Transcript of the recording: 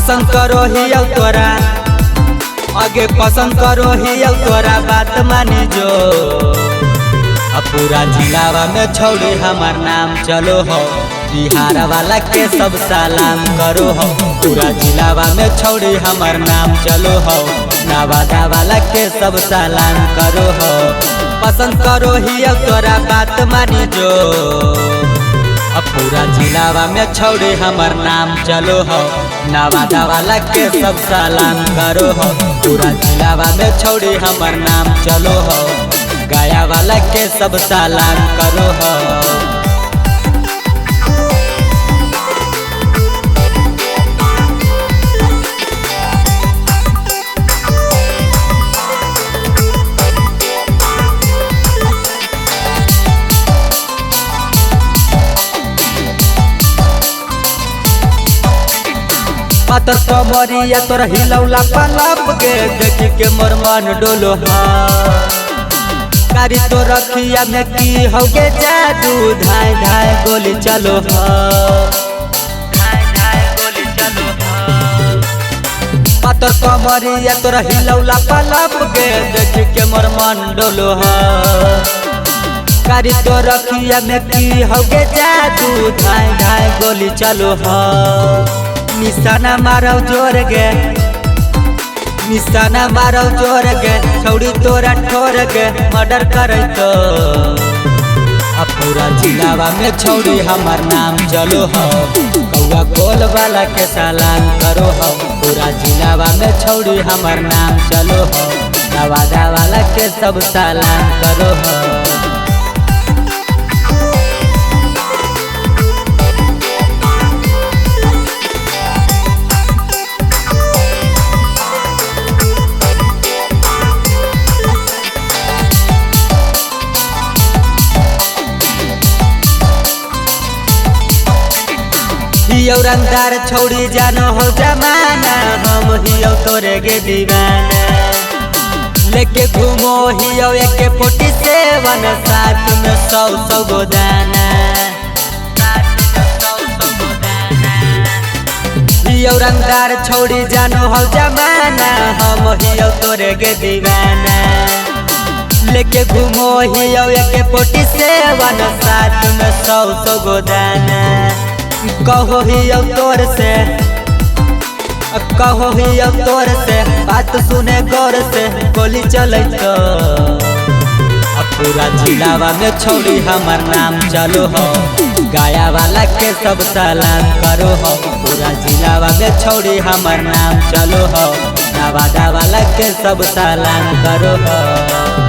पसंद करो ही अब तोरा, आगे पसंद करो ही अब तोरा बात मानी जो। अब पूरा जिलावा में छौड़ी हमार नाम चलो हो, बिहार वाला के सब सलाम करो हो। पूरा जिलावा में छौड़ी हमार नाम चलो हो, नवादा वाला के सब सलाम करो हो। पसंद करो ही अब तोरा बात मानी जो। अब पूरा जिलावा में छौड़ी हमार नाम चलो हो, नवादा वाला के सब सलाम करो हो। पूरा जिलावा में छौड़ी हमार नाम चलो हो, गया वाला के सब सलाम करो हो। पातर कमरिया तोरा हिलौला पलप के, देखी के मोर मन डोलो हा। कारी तो रखिया में की होगे जादू, धाय धाय गोली चलो हा। पातर कमरिया तोरा हिलौला पलप के, देखी के मोर मन डोलो हा। कारी तो रखिया में की होगे जादू, धाय धाय गोली चलो हा। निशाना मारो जोर गे, निशाना मारो जोर गे, छौड़ी तोरा ठोर गे मर्डर करे तो। अब पूरा जिलावा में छौड़ी हमार नाम चलो हो, कौआ गोल वाला के सलाम करो हो। पूरा जिलावा में छौड़ी हमार नाम चलो हो, नवादा वाला के सब सलाम करो हो। हियौ रंगदार छौड़ी जानो हो जमाना, हम हियौ तोरे गे दीवाना। लेके घूमो हियौ AK-47, साथ में 100 गो दाना। हियौ रंगदार छौड़ी जानो हो जमाना, हम हियौ तोरे गे दीवाना। लेके घूमो हियौ AK-47, साथ में 100 गो दाना। कहो ही अब तोर से, कहो ही अब तोर से, बात सुने गौर से गोली चले तो। अब पूरा जिलावा में छौड़ी हमार नाम चलो हो, गया वाला के सब सलाम करो हो। पूरा जिलावा में छौड़ी हमार नाम चलो हो, नवादा वाला के सब सलाम करो हो।